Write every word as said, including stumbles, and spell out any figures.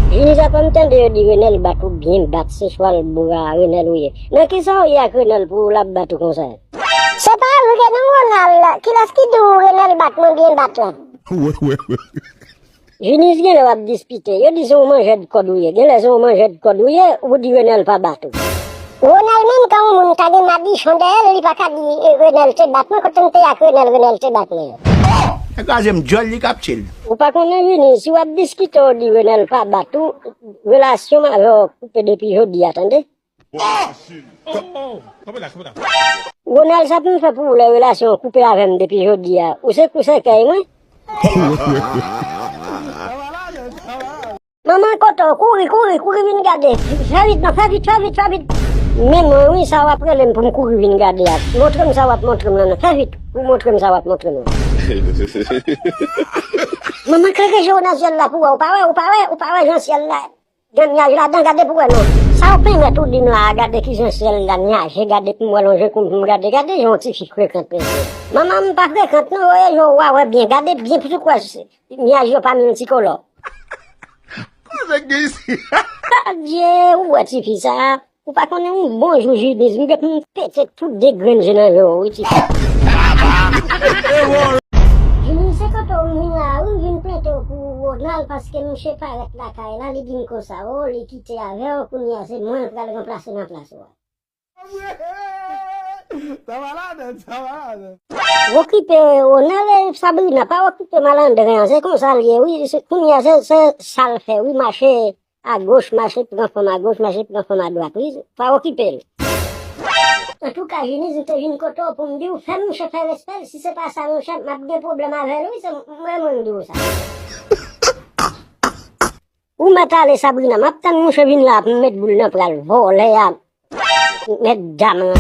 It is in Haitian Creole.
Juniz, apa m tande yo di Renel bat ou byen bat, se chwal bra Renel ou ye. Nan kisa w ye ak Renel pou l ap bat ou konsa? Se pa vre non, Ronald. Kilès ki di w Renel bat mwen byen bat la? Juniz, genlè w ap dispite. Yo di se yon manjè de kòd ou ye. Genlè se yon manjè de kòd ou ye, ou di Renel pa bat ou. Ronald menm, kan yon moun ta gen madichon dèyè l, li pa ka di, eh, Renel te bat mwen, kote m te ak Renel, Renel te bat mwen. Nèg kraze m djòl, li k ap tchil. Ou pa konnen, Juniz, si w ap diskite, w di Renel pa bat ou, relasyon m avè w koupe depi jodi a, tande? Ronald, sa pou m fè pou ou lè relasyon an koupe avè m depi jodi a? Ou se kou sèkèy mwen? Manman, kote w? Kouri, kouri, kouri vin gade. Fè vit non, fè vit, fè vit, fè vit. Men mwen wi, sa w ap rele m pou m kouri vin gade a. Montre m sa w ap montre m lan non. Fè vit pou w montre m sa w ap montre m lan. Manman, klere je w nan syèl la pou w wè. Ou pa wè, ou pa wè, ou pa wè jan syèl la gen nyaj ladan, gade pou w wè non. Sa w pèmèt ou di m la a, gade kijan syèl la nyaje, gade pou m wè lonje kou m pou m gade, gade jan yon tifi frekant mesye. Manman, m pa frekant non, woye jan w a wè byen, gade byen pou w wè nyaj yo pa miltikolò. Koze k gen isi? Adye, ou wè tifi sa a. Ou pa konnen yon bon jou Juniz, m gen pou m pete tout de grenn je nan je w wi, tifi. Juniz, se kote w m vin la wi, m vin plente w pou Ronald paske mouche parèt lakay la, li di m konsa, o, li kite avè w, kounye a se mwen l pral ranplase nan plas ou a. Sa malad, sa malad. Okipe Ronald e Sabrina, pa okipe malandren an, se konsa l ye wi, se, kounye a se, se sa l fè wi, mache agoch, mache pran fanm agoch, mache pran fanm adwat wi, pa okipe l. Antouka, Juniz, m te vin kote w pou m di w, fè mouche fè respè l, si se pa sa, monchè, m ap gen pwoblèm avè l wi, se mwen, mwen m di w sa. Ou mèt ale, Sabrina, m ap tann mouche vin la pou m met boul nan pral vòlè a. Mèt dam lan.